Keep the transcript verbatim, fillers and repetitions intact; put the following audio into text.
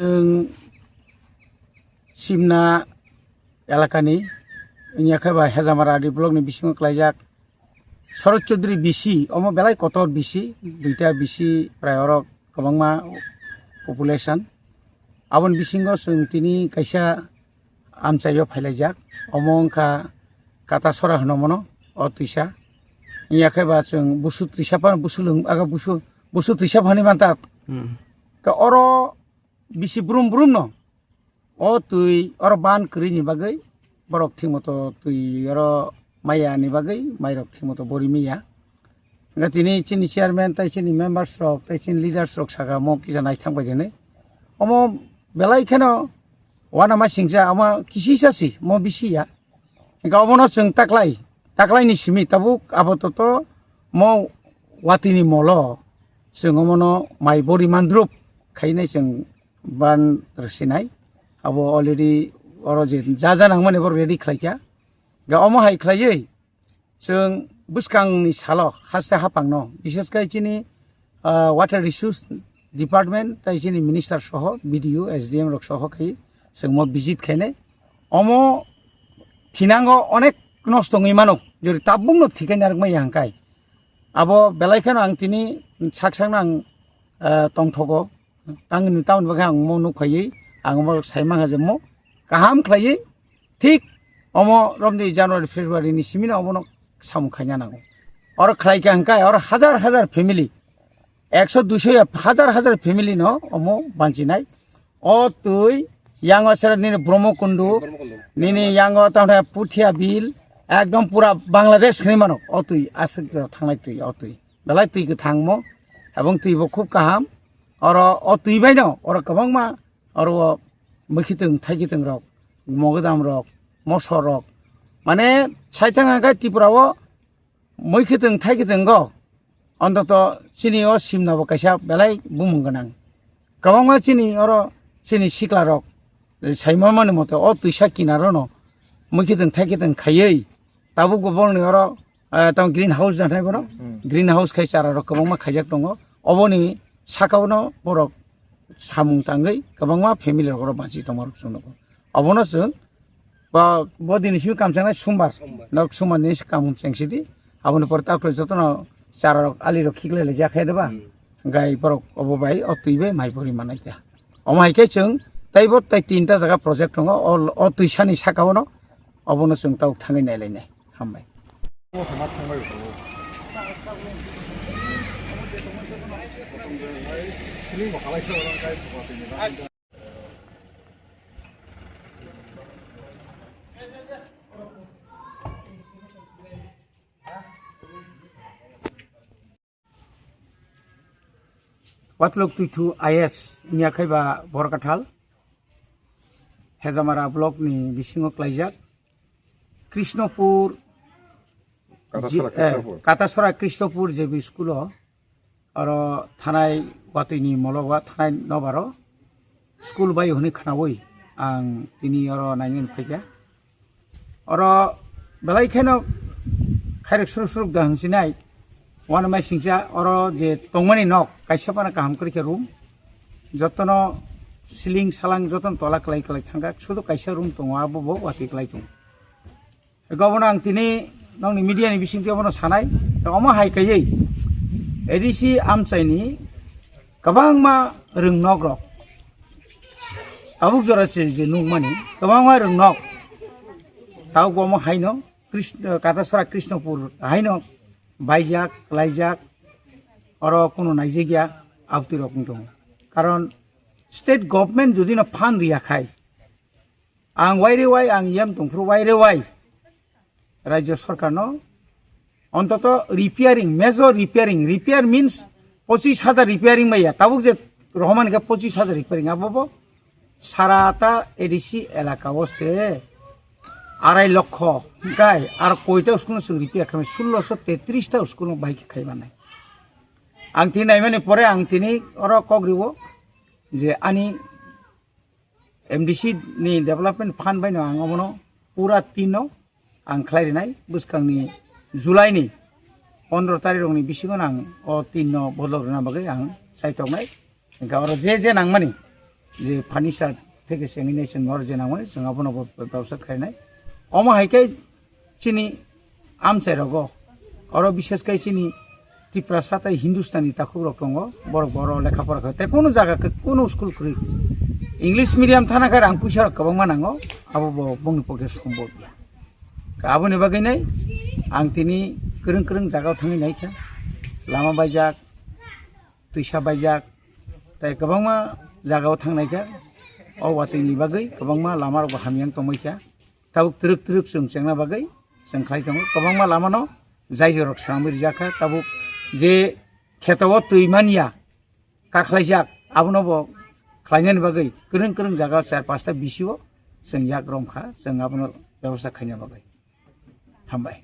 Chwng Simna elakani, wngya khe ba Hejamara D block ni bisingo klaijak Sharad Chaudhary B C, omo belai kotor B C, duita B C prai oro kwbangma population. Aboni bisingo chwng tini kaisa amchaio phailaijak, omo wngkha Katasora hwno mono, o twisa. Wngya khe ba chwng busu twisa phano, busu lwng-, aga busu, busu twisa phani manta. Hmm. Ka oro bisi brum brum no. O twi oro ban kwrwi ni bagwi borok thik moto twi oro maya ni bagwi mairok thik moto bori maya. Hwnkhe tini chini chairman tei chini members rok tei chini leaders rok saka mo kisa naithang bai jani. Omo belai kheno uanama singcha, omo kisisa si, mo bisi ya. Hwnkhe obono chwng taklai, taklai ni simi tabuk apato mo watwi ni molo chwng omono mai bori mandrup khainai chwng ban rwsinai. Abo already oro je ja ja nangmani bo ready khlaikha. Ga omo hai khlaiwi chwng bwskangni salo haste haphangno, bishes khe chini, ah, Water Resource Department tei chini minister soho, B D O, S D M rok soho khai chwng mo visit khainai. Omo thinango onek nosto wngwi mano, jori tabukno thikai narwkmaya hwnkhe. Abo belai kheno ang tini sak sakno ang, ah, tongthogo. Tangni tamoni bagwi ang mo nuk phaiwi, ang mo sai mankha je mo kaham khlaiwi, thik omo romni January, February ni simi no obono samung khaina nango. Oro khlai kha hwnkhe oro hajar hajar family, ekso duiso ya hajar hajar family no omo banchinai. O twi yango sera nini Brahmakundu, nini yango tamni Puthia Bil, ekdom pura Bangladesh hinwi mano. O twi aswk thangnai twi, o twi. Belai twi kwthang mo, ebong twi bo khub kaham. Oro o twi bai no, oro kwbangma, oro o mwkhitwng thaikitwng rok, mogodam rok, mosor rok. Mane, saithang hwnkhe Tripura o mwkhitwng thaikitwng go, ontoto chini o Simna bo kaisa belai bumung gwnang. Kwbangma chini oro chini sikla rok, saima mani mote o twisa kinaro no mwkhitwng thaikitwng khaiwi, tabuk bo borokni oro, eh, tamo green house da hinwi bono. Hmm. Green house khai chara rok kwbangma khaijak tongo. Oboni sakao no borok samung tangwi kwbangma family rok oro banchi tongma rok chwng nugo. Obono chwng bo, bo dini simi kam changnai sumbar. Sumbar. Nok sumbar ni kam cheng sidi. Aboni pore takhwlai jotono chara rok ali rok khiklai lai jak hai da ba. Hmm. Gai borok obo bai o twi bai mai pori manai kha. Omo hai khe chwng teibo tei tinta jaga project tongo, o, o twisani saka-o no obono chwng tabuk thangwi nailainai. Hambai. Watlok Twithu I S wngya khai ba Borkathal, Hejamara block ni bisingo klaijak. Krishnopur, Katasora ji-, eh, Krishnopur. Katasora Krishnopur J B school o, oro thanai watwi ni molo wa thanai nobaro. School bai hwnwi khwnaui ang tini oro nainani phaikha. Oro belai kheno khairok suruk suruk da hwnsinai. Uanamai singcha oro je tongmani nok kaisa phano kaham kwrwi khe room. Jotono ceiling salang jotono tola kwlai kwlai thangkha. Sudu kaisa room tongo, abo bo watwi kwlai tongo. Ego bono ang tini nokni media ni bisingtwi obono sanai. Omo hai kaiwi A D C amchaini kwbangma rwngnok rok. Tabuk jora se je nukmani kwbangma rwngnok. Tabuk omo haino Krishnopur, Katasora Krishnopur haino baijak, laijak, oro kuno naijagya abtwi rok wng tongo. Karon state government jodi no fund riya khai, ang waire wai, ang yam tongphuru waire wai. Rajya sarkar no ontoto repairing, major repairing, repair means pochis hajar repairing maya. Tabuk je rohman khe pochis hajar repairing, abo bo sara ta A D C elaka o se arai lokho, hwnkhe ar koita school no chwng repair khamai, sulloso tetris ta school no bai khe khai manai. Ang tini naimani pore ang tini oro kok riwo je ani M D C ni development fund bai no ang omono pura tin no ang khlai rinai, bwskang ni July ni pondro tarik rok ni bisingo no ang o tin no bodol rwna bagwi ang chai tok nai. Hwnkhe oro je je nangmani je furniture theke sengwi nai chwng nor je nangmani chwng abono bo bebsa khainai. Omo hai khe chini amchai rogo, oro bishes khai chini Tiprasa tei Hindustani takhuk rok tongo, borok boro lekha pora kha tei kunu jaga khe kunu school kwrwi. English medium thana khe rang puisa rok kwbangma nango, abo bo bongni pokhe sombob ya. Ka aboni bagwi nai ang tini kwrwng kwrwng jagao thangwi naikha, lama baijak, twisa baijak, tei kwbangma jagao thangnaikha. O watwini bagwi kwbangma lama rok bo hamyang tongbaikha. Tabuk twrwk twrwk chwng chengna bagwi chwng khlai tongo. Kwbangma lamano jaijorok swnamwi rijak kha. Tabuk je kheto o twi manya kakhlaijak, abono bo khlainani bagwi kwrwng kwrwng jaga char pasta bisio chwng yak rom kha, chwng abono bebostha khaina bagwi. Hambai.